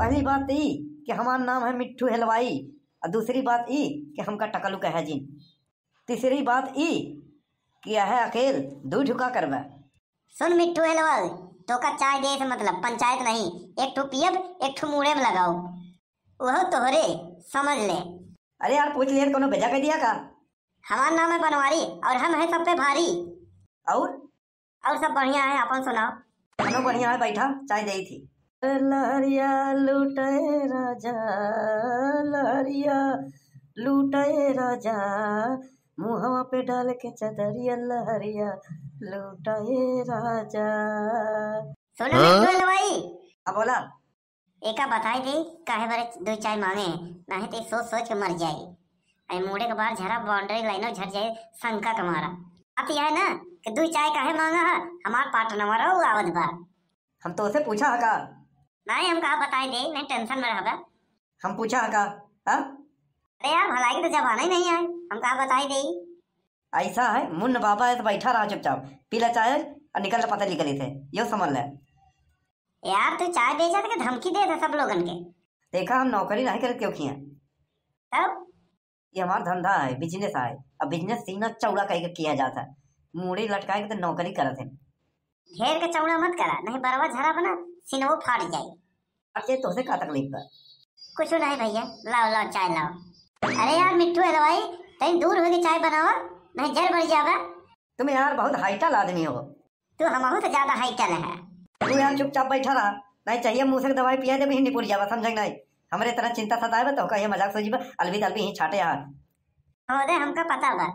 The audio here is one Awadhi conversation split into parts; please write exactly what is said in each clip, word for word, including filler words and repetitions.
पहली बात ई कि हमार नाम है मिट्ठू हलवाई, और दूसरी बात ई कि हमका टकलू कहे जिन। तीसरी बात ई कि यह अकेल दू ठो का करबे। सुन मिट्ठू हलवाई, तोका चाय देइ से मतलब, पंचायत नहीं। एक ठो पियब, एक ठो मूड़े में लगाओ, वह तोहरे, समझ ले। अरे यार, पूछ लिया तो कोनो बेजा कह दिया का? हमार नाम है बनवारी और हम हैं सब पे भारी। और? और सब बढ़िया है, अपन सुनाओ। चलो बढ़िया है, बैठा, चाय देइ थी। लहरिया लूटे राजा, लहरिया लूटे राजा, मुहवा पे डाल के चदरिया, लहरिया लूटे राजा। सुन हाँ? मिट्ठू हलवाई। हाँ, बोला। एका बताई दे, काहे बरे दुइ चाय मांगे हैं, नाहीं तो सोच सोच के मर जाई। आई मूड़े के बाहर झरा, boundary line झट जाए, शंका के मारा। बात यह है ना कि दुइ चाय काहे मांगा है, हमार partner आवत बा। हम तोसे पूछा है का? नाहीं, हम कहा बताई दे, नाहीं tension में रहबे। हम पूछा है का? हाँ? अरे यार, भलाई के तो जमाना ही नहीं है, हम कहा बताई दे। ऐसा है, मुन्न बाबा है तो बैठा रहा चुपचाप, पी ला चाय और निकल ला, पता निकली थे, यो समझ ले। यार, तू चाय बेचत के धमकी देत है सब लोगन के। देखा, हम नौकरी नहीं करत क्यों किया। तब? ये हमार धंधा है, business है। अब business सीना चौड़ा कह के किया जाता है, मूड़ी लटकाए के तो नौकरी करत है। ढेर के चौड़ा मत करा, नहीं बरवा झरा बना, सीनवो फाट जाई। अब ये तोसे का तकलीफ बा? कुछ नहीं भैया, लाओ, लाओ, चाय लाओ। अरे यार मिट्ठू हलवाई, तनी दूर होके चाय बनावा, नहीं जर बढ़ जावा। तुम यार बहुत हाईटल आदमी हो। तू हमहू से ज्यादा हाईटल है। तू यार चुपचाप बैठा रहा, नहीं चाहिए मुंह से दवाई पिया देबे, हिंदी पूरी जावा, समझे नहीं? हमरे इतना चिंता सताए बा, तो कहिए मजाक सोची बा, अलविदा अलवी ही छाटे यार। महोदय, हमका पता बा,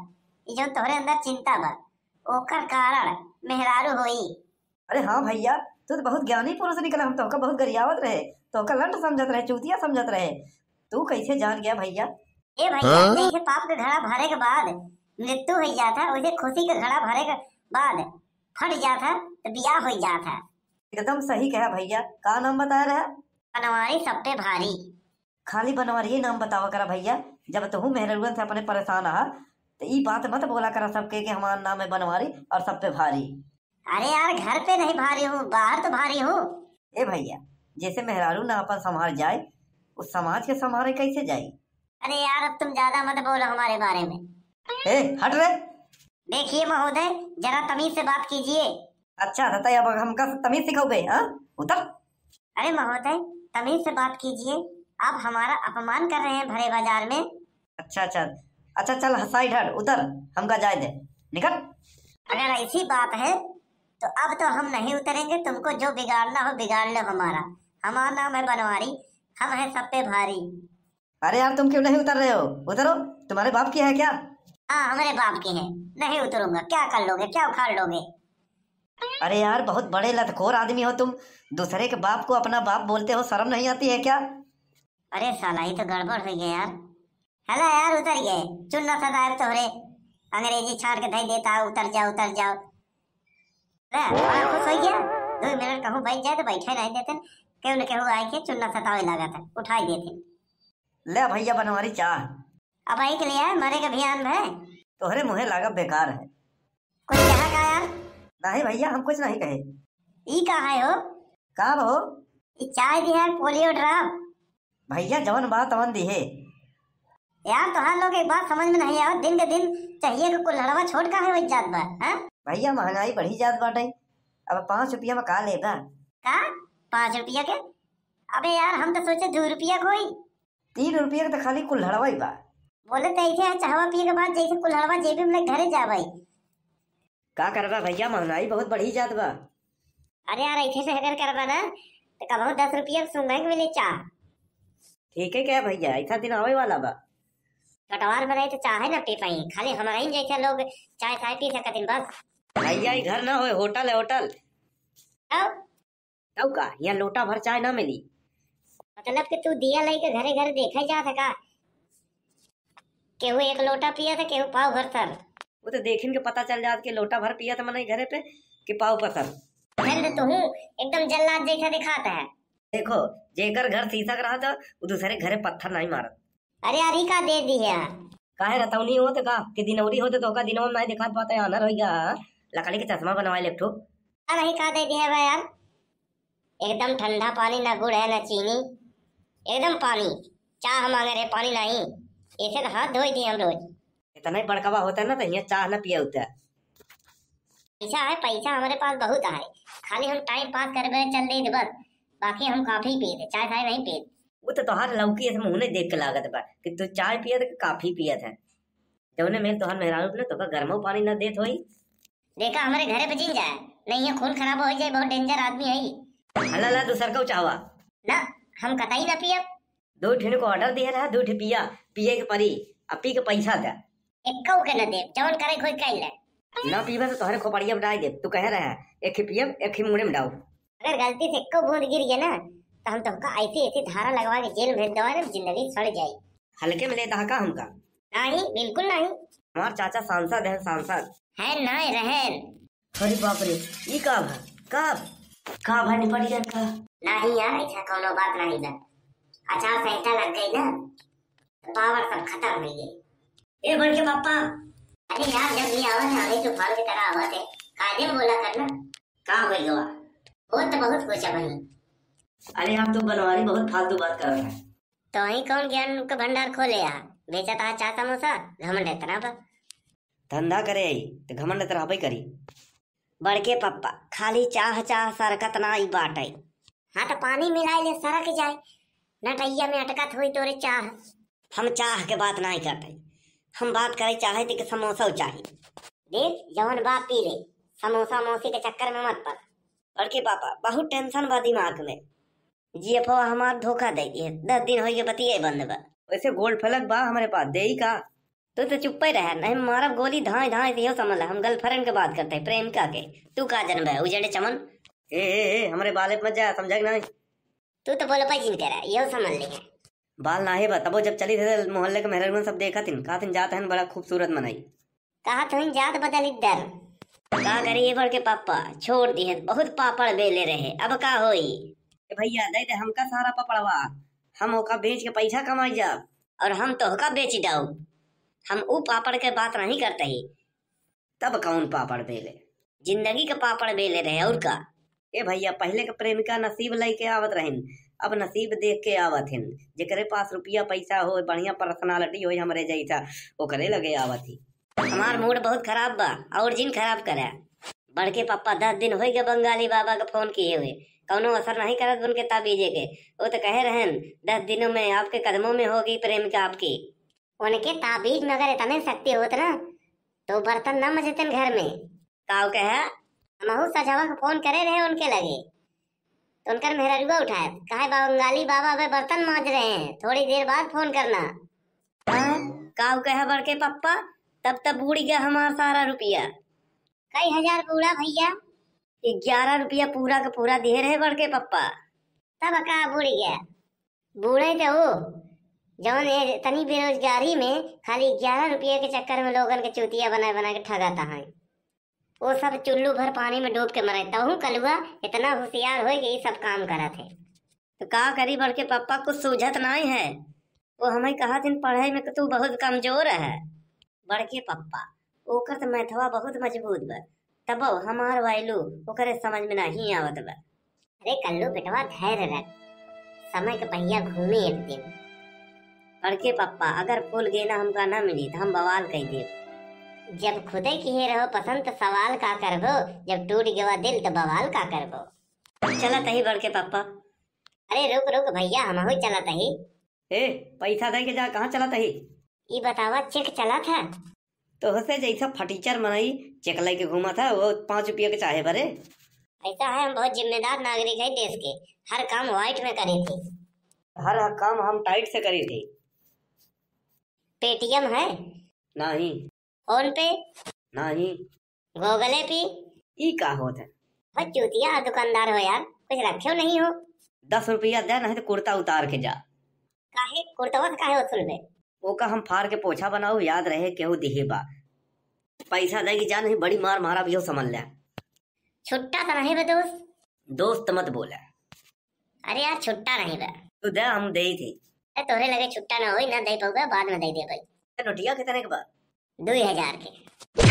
ई जौन तोहरे अंदर चिंता बा, ओकर कारण मेहरारू होई। अरे हाँ भैया, तू तो बहुत ज्ञानी पुरुष निकला, हम तोहका बहुत गरियावत रहे, तोहका लंड समझत रहे, चूतिया समझत रहे, तू कैसे जान गया भैया? ए भैया, हाँ? जैसे पाप के घड़ा भरे के बाद मृत्यु हो जाता है, वैसे खुशी के घड़ा भरे के बाद फट जाता है, तो बियाह हो जाता है। एकदम सही कहा भैया, का नाम बताया रहा? बनवारी सब पे भारी। खाली बनवारिये नाम बतावा करा भैया, जब तोहू मेहररुअन से अपने परेशान आहा, तो ई बात मत बोला करा सबके कि हमार नाम है बनवारी और सब पे भारी। अरे यार, घर पे नहीं भारी हूँ, बाहर तो भारी हूँ। ए भैया, जैसे मेहरारू ना अपन संभार जाए, उस समाज के संभारे कैसे जाई? अरे यार, अब तुम ज्यादा मत बोलो हमारे बारे में। ए, हट रे। देखिए महोदय, जरा तमीज से बात कीजिए। अच्छा, तो अब हमका तमीज सिखाओगे, हाँ? उतर। अरे महोदय, तमीज से बात कीजिए, आप हमारा अपमान कर रहे हैं भरे बाजार में। अच्छा, अच्छा, अच्छा, चल, साइड हट, उतर, हमका जाए दे, निकल। अगर ऐसी बात है, तो अब तो हम नहीं उतरेंगे, तुमको जो बिगाड़ना हो, बिगाड़ लो हमारा। हमारा नाम है बनवारी, हम हैं सब पे भारी। अरे यार, तुम क्यों नहीं उतर रहे हो? उतरो, तुम्हारे बाप की है क्या? हाँ, हमारे बाप की है, नहीं उतरूंगा। क्या कर लोगे, क्या उखाड़ लोगे? अरे यार, बहुत बड़े लतखोर आदमी हो तुम, दूसरे के बाप को अपना बाप बोलते हो, शर्म नहीं आती है क्या? अरे साला, ये तो गड़बड़ हो गया यार। हला यार, उतर गए, चुन्ना सताए तोहरे, अंग्रेजी छाड़ के धई देता, उतर जाओ, उतर जाओ। ले, बड़ा खुश हो गया, दो मिनट कहूँ बैठ जाए तो बैठे नहीं देते, केहू न केहू आए के चुन्ना सतावे लागत है, उठाई देते। ले भैया बनवारी चाह। अब आई के लिए आए, मरे के भियान भे। तोहरे मुँहे लागब बेकार है। कुछ कहा का यार? नहीं भैया, हम कुछ नहीं कहे। ई का है हो? का हो? ई चाय दी है, पोलियो ड्रॉप। भैया जवन बा तवन दिहे। यार तोहार लोग एक बात समझ में नहीं आवत, दिन के दिन चाहिए के कुल्हड़वा छोट काहे होत जात बा, हैं? भैया महंगाई बढ़ी जात बाटे, अब पाँच रुपया में का लेबा? का? पाँच रुपया के? अबे यार हम तो सोचे दो रुपया के होई। तीन रुपया के तो खाली कुल्हड़वा ही बा। बोले तो ऐसे है, चाहवा पिए के बाद जैसे कुल्हड़वा जेबी में घरे जाबे। का करबा भैया, महंगाई बहुत बढ़ी जात बा। अरे यार, ऐसे से अगर करबा ना, तो कबहू दस रुपया के सुंघे के मिले चाह। ठीक है क्या भैया, ऐसा दिन आवे वाला बा। कटवार में रहे तो चाहे ना पी पाई, खाली हमारा ही जैसे लोग चाय चाय पी सकत हैं बस। भैया, ये घर ना होए, होटल है, होटल। अब तब का, यहाँ लोटा भर चाय ना मिली। मतलब कि तू दिया लेके घरे घरे देखा जात है का? केहू एक लोटा पिया था, केहू पाव भर सर। वो तो देखिन के पता चल जात कि लोटा भर पिया था मनई घरे पे कि पाव पसर। फिर तो तू एकदम जल्लाद जैसा दिखाता है। देखो, जेकर घर शीशा के रहा था, वो दूसरे घरे पत्थर नहीं मारत। अरे यार, ई का दे दी है यार? काहे रतौनी होत का? कि दिनौरी होत तो का दिनवा में नहीं दिखात पाते, आनर होई गया। लकड़ी के चश्मा बनवाए ले एक ठो। अरे ई का दे दी है बे यार? एकदम ठंडा पानी, ना गुड़ है ना चीनी। एकदम पानी। चाह मांगे रहे, पानी नहीं। ऐसे तो हाथ धोई दिए हम रोज। इतना ही बड़कवा होता ना तो यहाँ चाह ना पिया होता। पैसा है, पैसा हमारे पास बहुत है, खाली हम टाइम पास करे बदे चल देत बस, बाकी हम कॉफी पीत, चाय साय नहीं पीत। वो तो तोहार लौकी ऐसे मुंह नहीं देख के लागत बा कि तू चाय पियत कि कॉफी पियत है। जौने मेल तोहार मेहरारू ने तोका गरमो पानी ना देत होई। देखा, हमारे घरे पे जिन जाए, नहीं ये खून खराब हो जाए, बहुत डेंजर आदमी है। हला ला दूसर को चाहवा। ना, हम कतई ना पियब। दो ठिन को ऑर्डर दिए रहा, दो ठे पिया, पिए के परी, अब पी के पैसा दे। एक्को के न देब, जौन करे कोई कह ले। ना पीबे तो तोहरे खोपड़िया में डाल देब, तू कहे रहे, एक ही पियब, एक ही मुड़े में डाल। अगर गलती से एक्को बूंद गिर गया ना, तो हम तोहका ऐसी ऐसी धारा लगवा के जेल भेज देवा ना, जिंदगी सड़ जाई। हल्के में लेता का हमका? नहीं, बिल्कुल नहीं। हमार चाचा सांसद है, सांसद। है ना, रहन। अरे बाप रे, ई का भा? का? का भा निपट गया का? नहीं यार, ऐसा कोनो बात नहीं बा। आचार संहिता लग गई ना, तो पावर सब खत्म हो गई। ए बड़के पापा। अरे यार, जब भी आवत है, हमें तूफान की तरह आवत है। कायदे में बोला करना। का हो गवा? हो तो बहुत कुछ है भाई। अरे यार, तू बनवारी बहुत फालतू बात कर रहा है। तो वही कौन ज्ञान के भंडार खोले आ? बेचत आ चाह समोसा, घमंड इतना बा। धंधा करे आई, तो घमंड तो रहबे करी। बड़के पप्पा, खाली चाह चाह सरकत ना ई बाटे। हाँ, तो पानी मिलाए ले सरक जाए, नटैया में अटकत होई तोरे चाह। हम चाह के बात नाई करते, हम बात करे चाहे थे कि समोसा चाही। देख, जवन बा पी ले, समोसा मौसी के चक्कर में मत पड़। बड़के पापा, बहुत टेंशन बा दिमाग में। जीएफओ हमार धोखा दे दिए, दस दिन होई के बतिये बंद बा। वैसे गोल्ड फ्लैग बा हमरे पास, देई का? तू तो चुप्पे रह, नहीं मारब गोली धाए धाए, इहो समझ ले, हम गर्लफ्रेंड के बात करते हैं, प्रेमिका के। तू का जनबे, उजड़े चमन। ए, ए, ए, हमरे बाले पे मत जा, समझा कि नहीं? तू तो बोल पाई जिन करा, इहो समझ ले। बाल नाहे बा, तबो जब चली थे मोहल्ले के मेहररुन सब देखत हिन, कहत हिन जात हन बड़ा खूबसूरत मनई। कहत हन जात बदल इधर। का करी ए बड़के पापा, छोड़ दिए, बहुत पापड़ बेले रहे, अब का होई? ए भैया, दे दे हमका सारा पापड़वा, हम ओका बेच के पैसा कमाई जाब। और हम तोहका बेची डाउब, हम ऊ पापड़ के बात नहीं करते ही। तब कौन पापड़ बेले? जिंदगी के पापड़ बेले रहे, और का? ए भैया, पहले के प्रेमिका नसीब लइके आवत रहिन, अब नसीब देख के आवत हिन। जेकरे पास रुपया पैसा हो, बढ़िया पर्सनालिटी हो हमरे जैसा, ओकरे लगे आवत ही। हमार मूड बहुत खराब बा, और जिन खराब करे। बड़के पापा, दस दिन होई गए बंगाली बाबा के फोन किए हुए, कौनो असर नहीं करत उनके ताबीजे के। वो तो कहे रहन, दस दिनों में आपके कदमों में होगी प्रेमिका आपकी। उनके ताबीज में अगर इतने शक्ति होत ना, तो बर्तन ना मजतन घर में। काऊ कहे? हमहू सझवा के फोन करे रहे उनके लगे, तो उनकर मेहररुआ उठाए, कहे, "बंगाली बाबा अबे बर्तन माज रहे हैं, थोड़ी देर बाद फोन करना।" हाँ, काऊ कहे बड़के पप्पा, तब तब बूड़ गया हमार सारा रुपया। कई हजार बूड़ा भैया? ग्यारह रुपया पूरा के पूरा दिए रहे बड़के पप्पा। तब का बूड़ गया? बूढ़े तो हो, जौन ये इतनी बेरोजगारी में खाली ग्यारह रुपये के चक्कर में लोगन के चूतिया बनाए बनाए के ठगाता है। वो सब चुल्लू भर पानी में डूब के मरे, तहूँ कलुआ इतना होशियार होए कि ये सब काम करत है। तो का करी बड़के पप्पा, कुछ सूझत नाई है। वो हमें कहत हिन पढ़ाई में कि तू बहुत कमजोर है। बड़के पप्पा, ओकर त मैथवा बहुत मजबूत बा, तबो हमार वैल्यू ओकरे समझ में नहीं आवत बा। अरे कल्लू बेटवा, धैर्य रख, समय के पहिया घूमे एक दिन। बड़के पप्पा, अगर फूल गेना हमका ना मिली त हम बवाल कई देब। जब खुदे किहे रहो पसंद त सवाल का करबो, जब टूट गवा दिल त बवाल का करबो। चलत ही बड़के पप्पा। अरे रुक रुक भैया, हमहू चलत ही। ए, पैसा दे के जा, कहाँ चलत ही? ई बतावा, चेक चलत है? तोहसे जैसा फटीचर मनई चेक लेके घूमत है, वो पाँच रुपया के चाहे भरे। ऐसा है, हम बहुत जिम्मेदार नागरिक है देश के, हर काम व्हाइट में करी थी। हर, हर काम हम टाइट से करी थी। पेटीएम है? नहीं। फोन पे? नहीं। गूगल पे? ई का होत है? बहुत चूतिया दुकानदार हो यार, कुछ रखे हो नहीं हो? दस रुपया दे, नहीं तो कुर्ता उतार के जा। काहे? कुर्तवा से काहे वसूलबे? ओका हम फाड़ के पोछा बनाऊ, याद रहे केहू दिहे बा। पैसा दे के जा, नहीं बड़ी मार मारा भी हो, समझ ले। छुट्टा तो नहीं बे दोस्त? दोस्त मत बोले। अरे यार, छुट्टा नहीं बे। तू दे, हम दे ही थे। अरे तोहरे लगे छुट्टा ना होई, ना दे पाऊबे, बाद में दे दे भाई। ए, नोटिया कितने के बा? दो हजार के।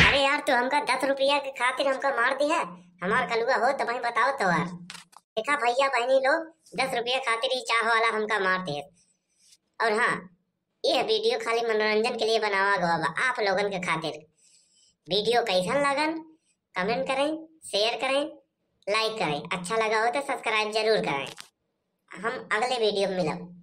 अरे यार, तू हमका दस रुपया के खातिर हमका मार दिया। हमार कलुआ हो तो भाई बताओ तो यार। देखा भइया बहिनी लोग, दस रुपया खातिर ही चाह वाला हमका मार देत। और हाँ, यह video खाली मनोरंजन के लिए बनावा गवा बा, आप लोगन के खातिर। Video कैसन लागल, comment करें, share करें, like करें, अच्छा लगा हो तो subscribe जरूर करें। हम अगले video में मिलब।